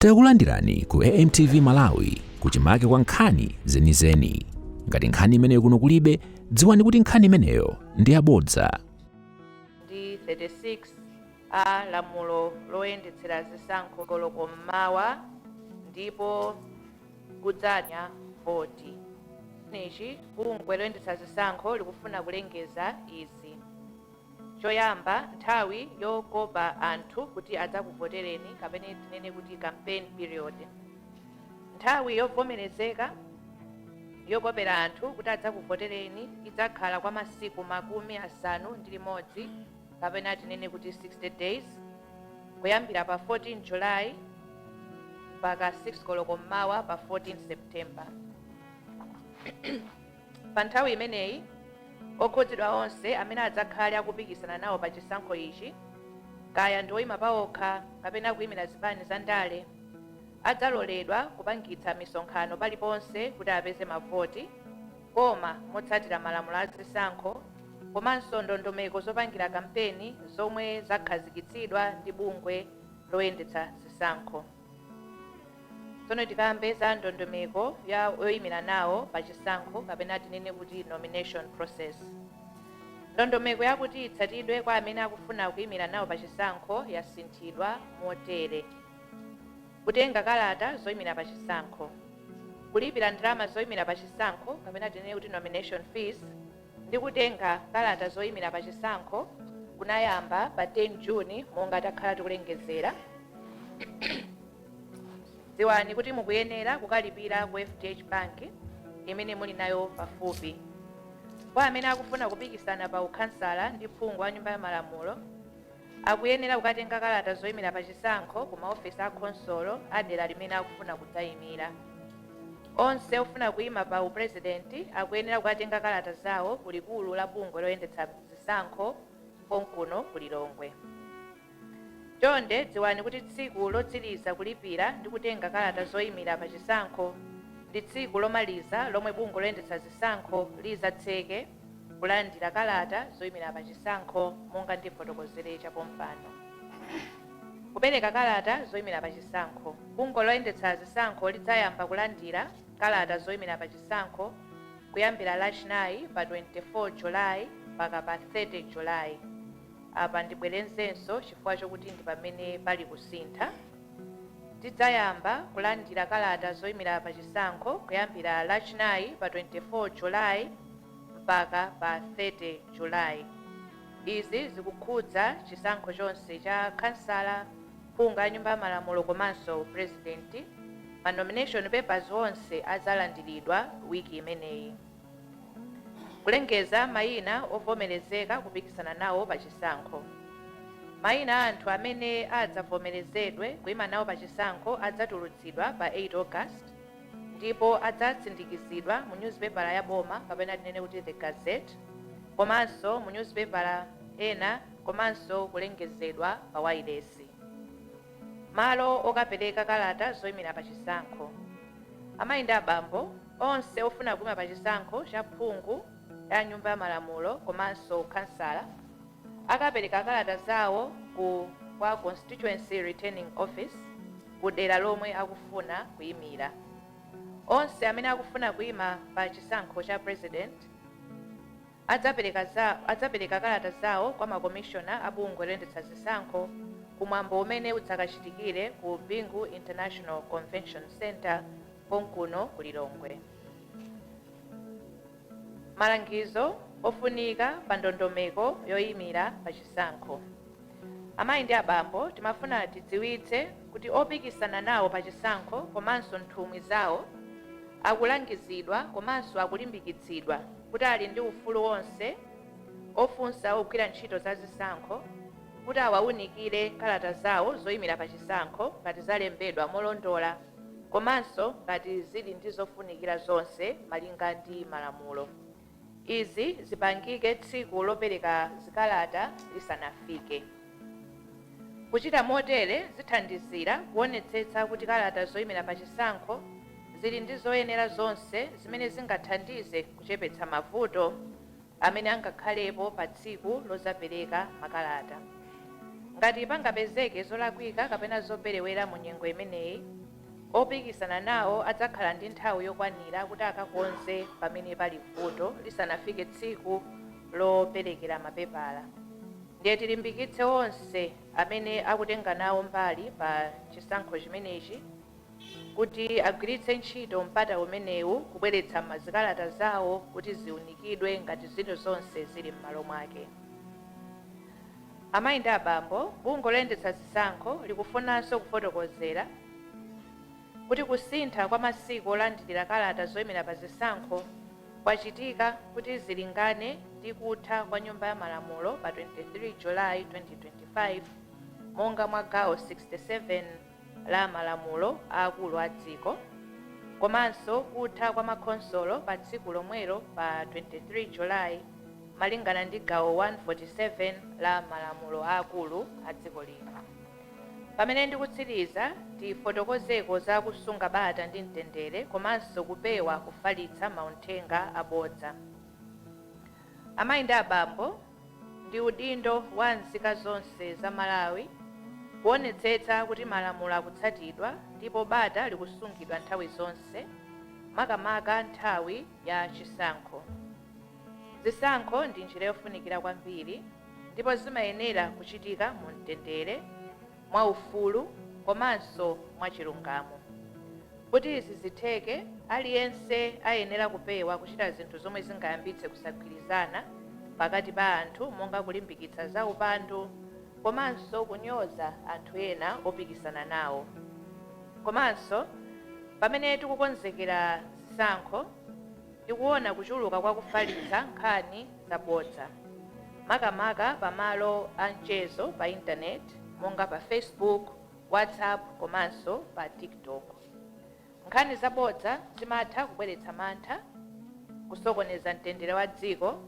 Takulandirani ku AMTV Malawi, kuchimake kwa nkhani zenizeni. Ngati nkhani imeneyo kuno kulibe, dziwani kuti nkhani imeneyo ndi yabodza. Ndi 36 a lamulo loyendetsera zisankho koloko mmawa, ndipo kudzanya voti. Ichi bungwe loyendetsa zisankho likufuna kulengeza izi: Choyamba, nthawi yokopa anthu kuti adzakuvotereni, kapena tinene kuti campaign period. Nthawi yovomerezeka yokopera anthu kuti adzakuvotereni idzakhala kwa masiku 61, kapena tinene kuti 60 days, kuyambira pa 14 July mpaka 6 koloko mmawa pa 14 September. Pa nthawi imeneyi, okhudzidwa onse amene adzakhale akupikisana nawo pa chisankho ichi, kaya ndi oyima pawokha kapena kuyimira zipani za ndale, adzaloledwa kupangitsa misonkhano paliponse kuti apeze mavoti, koma motsatira malamulo a zisankho komanso ndondomeko zopangira kampeni zomwe zakhazikitsidwa ndi bungwe loyendetsa zisankho. Tsono tikambe za ndondomeko ya oyimira nawo pa chisankho, kapena tinene kuti nomination process. Ndondomeko yakuti itsatidwe kwa amene akufuna kuyimira nawo pa chisankho yasinthidwa motere: Kutenga kalata zoyimira pa chisankho, kulipira ndalama zoyimira pa chisankho, kapena tinene kuti nomination fees, ndi kutenga kalata zoyimira pa chisankho kunayamba pa 10 June monga takhala tikulengezera. Dziwani kuti mukuyenera kukalipira ku FDH Bank imene muli nayo pafupi. Kwa amene akufuna kupikisana pa ukhansala ndi phungu wa Nyumba ya Malamulo, akuyenera kukatenga kalata zoyimira pa chisankho ku maofesi a khonsolo a dera limene akufuna kudzayimira. Onse ofuna kuyima pa upurezidenti akuyenera kukatenga kalata zawo ku likulu la bungwe loyendetsa zisankho konkuno ku Lilongwe. Chonde dziwani kuti tsiku lotsiriza kulipira ndi kutenga kalata zoyimira pa chisankho ndi tsiku lomaliza lomwe bungwe loyendetsa zisankho lizatseke kulandira kalata zoyimira pa chisankho, monga ndifotokozere chapompano. Kupereka kalata zoyimira pa chisankho: bungwe loyendetsa zisankho lidzayamba kulandira kalata zoyimira pa chisankho kuyambira Lachinayi pa 24 Julayi mpaka pa 30 Julayi. Apa ndibwerezenso chifukwa chokuti ndi pamene pali kusintha. Tidzayamba kulandira kalata zoyimira pa chisankho kuyambira Lachinayi pa 24 Julayi mpaka pa 30 Julayi. Izi zikukhudza chisankho chonse cha kansala, phungu ya Nyumba ya Malamulo komanso purezidenti. Ma nomination papers onse adzalandiridwa wiki imeneyi. Kulengeza mayina ovomerezeka kupikisana nawo pa chisankho: mayina a anthu amene adzavomerezedwe kuyima nawo pa chisankho adzatulutsidwa pa 8 August ndipo adzatsindikizidwa mu newspaper ya boma, kapena tinene kuti the Gazette, komanso mu newspaper ena, komanso kulengezedwa pa wailesi. Malo okapereka kalata zoyimira pa chisankho: amayi ndi abambo onse ofuna kuyima pa chisankho cha phungu ya Nyumba ya Malamulo komanso kansala akapereka kalata zawo ku kwa constituency returning office ku dera lomwe akufuna kuyimira. Onse amene akufuna kuyima pa chisankho cha president adzapereka kalata zawo kwa makomishona a bungwe loyendetsa zisankho kumwambo umene udzakachitikire ku Bingu International Convention Center konkuno ku Lilongwe. Malangizo ofunika pa ndondomeko yoyimira pa chisankho: Amayi ndi abambo, timafuna tidziwitse kuti opikisana nawo pa chisankho komanso nthumwi zawo akulangizidwa komanso akulimbikitsidwa kuti ali ndi ufulu wonse ofunsa ogwira ntchito za zisankho kuti awaunikire kalata zawo zoyimira pa chisankho ngati zalembedwa molondola komanso ngati zili ndi zofunikira zonse malinga ndi malamulo. Izi zipangike tsiku lopereka zikalata lisanafike. Kuchita motere zithandizira kuonetsetsa kuti kalata zoyimira pa chisankho zili ndi zoyenera zonse zimene zingathandize kuchepetsa mavuto amene angakhalepo pa tsiku lozapereka makalata. Ngati pangapezeke zolakwika kapena zoperewera mu nyengo imeneyi, opikisana nawo adzakhala ndi nthawi yokwanira kuti akakonze pamene pali vuto lisanafike tsiku loperekera mapepala. Ndiye tilimbikitse onse amene akutenga nawo mbali pa chisankho chimenechi kuti agwiritse ntchito mpata umenewu kubweretsa mazikalata zawo kuti ziunikidwe ngati zinthu zonse zili m'malo mwake. Amayi ndi abambo, bungwe loyendetsa zisankho likufunanso kufotokozera kuti kusintha kwa masiku olandirira kalata zoyimira pa zisankho kwachitika kuti zilingane ndi kutha kwa Nyumba ya Malamulo pa 23 Julayi 2025, monga mwa gawo 67 la malamulo aakulu a dziko, komanso kutha kwa makhonsolo pa tsiku lomwelo pa 23 Julayi, malingana ndi gawo 147 la malamulo aakulu a dziko lino. Pamene ndikutsiriza, tifotokozeko za kusunga bata ndi mtendere komanso kupewa kufalitsa mauthenga abodza. Amayi ndi abambo, ndi udindo wa nzika zonse za Malawi kuonetsetsa kuti malamulo akutsatidwa ndipo bata likusungidwa nthawi zonse, makamaka nthawi ya chisankho. Zisankho ndi njira yofunikira kwambiri ndipo zimayenera kuchitika mu mtendere, mwaufulu komanso mwachilungamo. Kuti izi zitheke, aliyense ayenera kupewa kuchita zinthu zomwe zingayambitse kusagwirizana pakati pa anthu, monga kulimbikitsa za upandu komanso kunyoza anthu ena opikisana nawo. Komanso pamene tikukonzekera zisankho, tikuona kuchuluka kwa kufalitsa nkhani zabodza, makamaka pamalo a mchezo pa intaneti monga pa Facebook, WhatsApp komanso pa TikTok. Nkhani zabodza zimatha kubweretsa mantha, kusokoneza mtendere wa dziko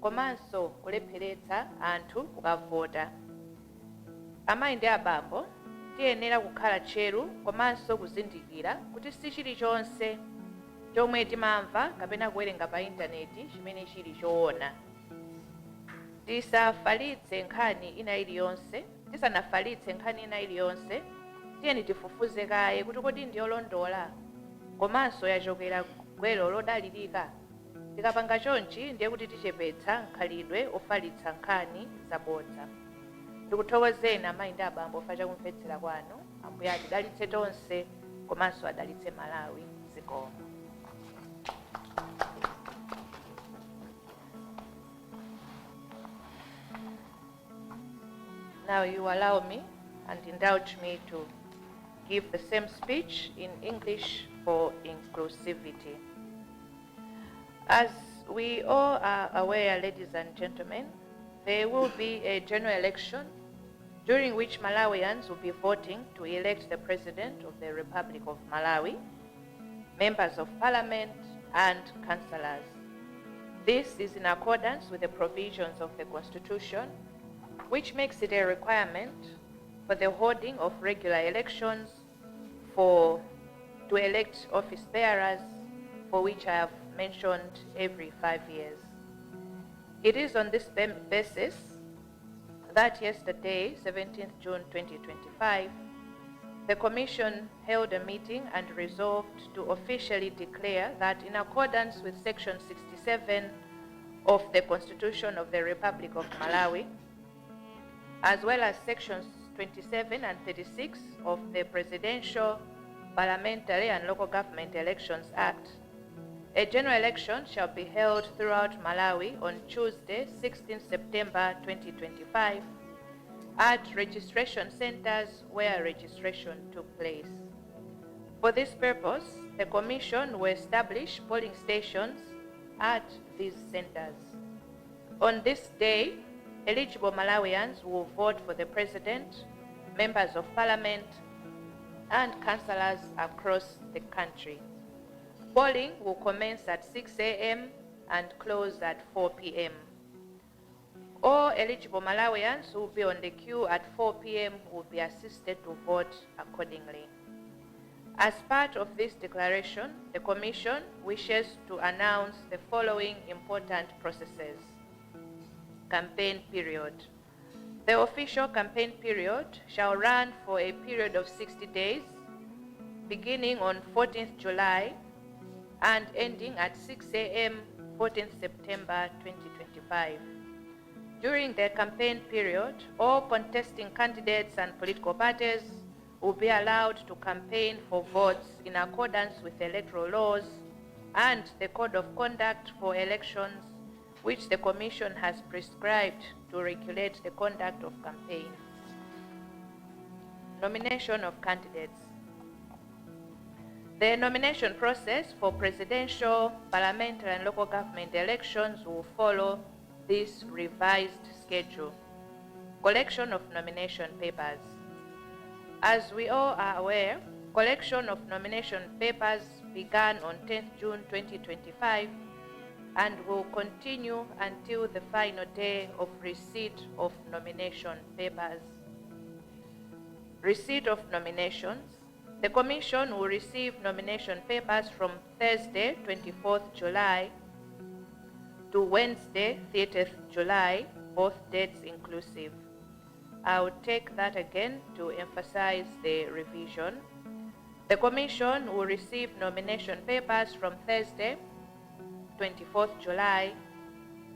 komanso kulepheretsa anthu kukavota. Amayi ndi abambo, tiyenera kukhala tcheru komanso kuzindikira kuti si chilichonse chomwe timamva kapena kuwerenga pa intaneti chimene chili choona. Tisafalitse nkhani ina iliyonse. Tisanafalitse nkhani ina iliyonse, tiyeni tifufuze kaye kuti kodi ndiyolondola komanso yachokera gwero lodalirika. Tikapanga chonchi, ndiye kuti tichepetsa mkhalidwe ofalitsa nkhani zabodza. Ndikuthokozeni, amayi ndi abambo, chifukwa chakumvetsera kwanu. Ambuye atidalitse tonse komanso adalitse Malawi. Zikomo. Now you allow me and indulge me to give the same speech in English for inclusivity. As we all are aware, ladies and gentlemen, there will be a general election during which Malawians will be voting to elect the President of the Republic of Malawi, members of parliament, and councillors. This is in accordance with the provisions of the Constitution, which makes it a requirement for the holding of regular elections for to elect office bearers, for which I have mentioned every 5 years. It is on this basis that yesterday, 17th June 2025, the Commission held a meeting and resolved to officially declare that, in accordance with Section 67 of the Constitution of the Republic of Malawi, as well as Sections 27 and 36 of the Presidential, Parliamentary and Local Government Elections Act, a general election shall be held throughout Malawi on Tuesday, 16 September 2025, at registration centers where registration took place. For this purpose, the Commission will establish polling stations at these centers. On this day, eligible Malawians will vote for the President, members of parliament, and councillors across the country. Polling will commence at 6 a.m. and close at 4 p.m. All eligible Malawians who will be on the queue at 4 p.m. will be assisted to vote accordingly. As part of this declaration, the Commission wishes to announce the following important processes. Campaign period. The The official campaign period shall run for a period of 60 days, beginning on 14th July and ending at 6 a.m. 14th September 2025. During the campaign period, all contesting candidates and political parties will be allowed to campaign for votes in accordance with electoral laws and the Code of Conduct for Elections, which the Commission has prescribed to regulate the conduct of campaigns. Nomination of candidates. The nomination process for presidential, parliamentary, and local government elections will follow this revised schedule. Collection of nomination papers. As we all are aware, collection of nomination papers began on 10th June 2025 and will continue until the final day of receipt of nomination papers. Receipt of nominations. The Commission will receive nomination papers from Thursday, 24th July to Wednesday, 30th July, both dates inclusive. I will take that again to emphasize the revision. The Commission will receive nomination papers from Thursday, 24th July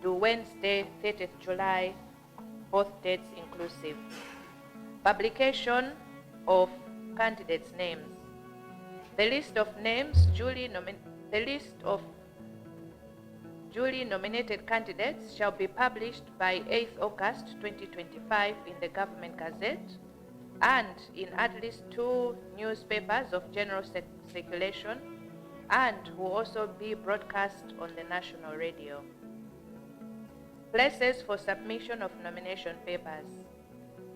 to Wednesday, 30th July, both dates inclusive. Publication of candidates' names. The list of duly nominated candidates shall be published by 8th August 2025 in the Government Gazette and in at least two newspapers of general circulation, and will also be broadcast on the national radio. Places for submission of nomination papers.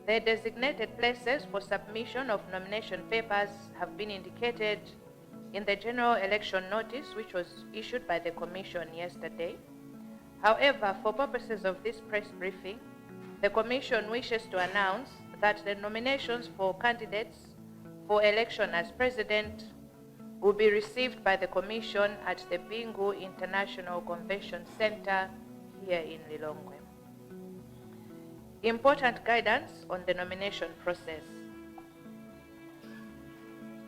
The designated places for submission of nomination papers have been indicated in the general election notice, which was issued by the Commission yesterday. However, for purposes of this press briefing, the Commission wishes to announce that the nominations for candidates for election as president will be received by the Commission at the Bingu International Convention Center here in Lilongwe. Important guidance on the nomination process.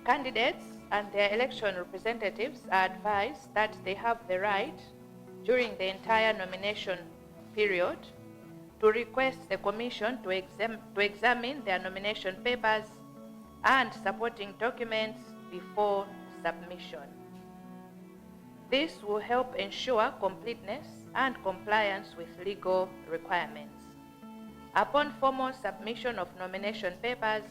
Candidates and their election representatives are advised that they have the right during the entire nomination period to request the Commission to examine their nomination papers and supporting documents before submission. This will help ensure completeness and compliance with legal requirements. Upon formal submission of nomination papers,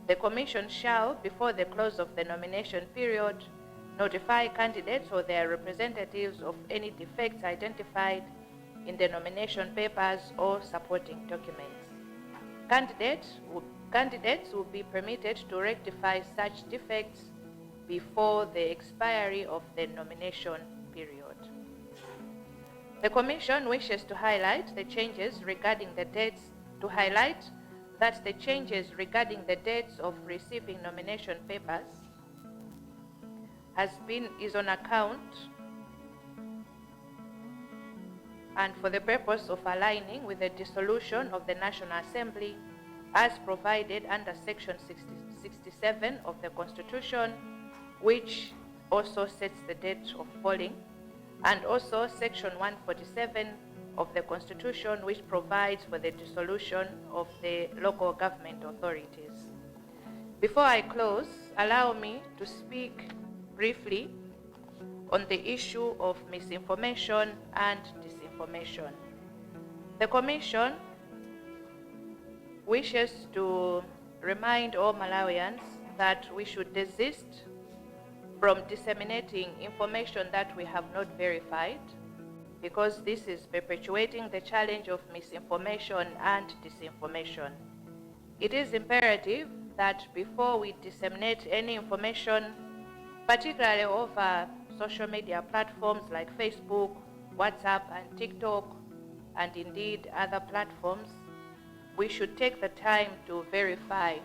the Commission shall, before the close of the nomination period, notify candidates or their representatives of any defects identified in the nomination papers or supporting documents. Candidates will be permitted to rectify such defects before the expiry of the nomination period. The Commission wishes to highlight the changes regarding the dates, to highlight that the changes regarding the dates of receiving nomination papers is on account and for the purpose of aligning with the dissolution of the National Assembly as provided under Section 67 of the Constitution, which also sets the date of polling, and also Section 147 of the Constitution, which provides for the dissolution of the local government authorities. Before I close, allow me to speak briefly on the issue of misinformation and disinformation. The Commission wishes to remind all Malawians that we should desist from disseminating information that we have not verified, because this is perpetuating the challenge of misinformation and disinformation. It is imperative that before we disseminate any information, particularly over social media platforms like Facebook, WhatsApp, and TikTok, and indeed other platforms, we should take the time to verify,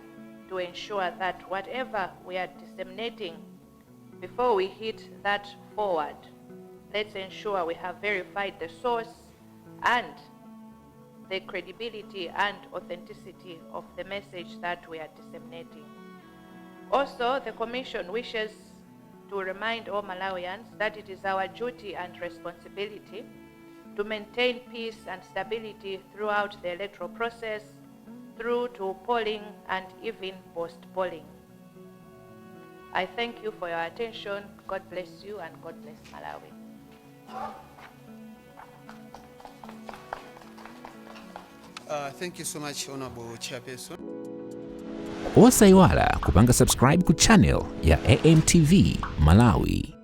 to ensure that whatever we are disseminating, before we hit that forward, let's ensure we have verified the source and the credibility and authenticity of the message that we are disseminating. Also, the Commission wishes to remind all Malawians that it is our duty and responsibility to maintain peace and stability throughout the electoral process, through to polling and even post-polling. I thank you for your attention. God bless you and God bless Malawi. Thank you so much, Honorable Chairperson. Osayiwala kupanga subscribe ku channel ya AMTV Malawi.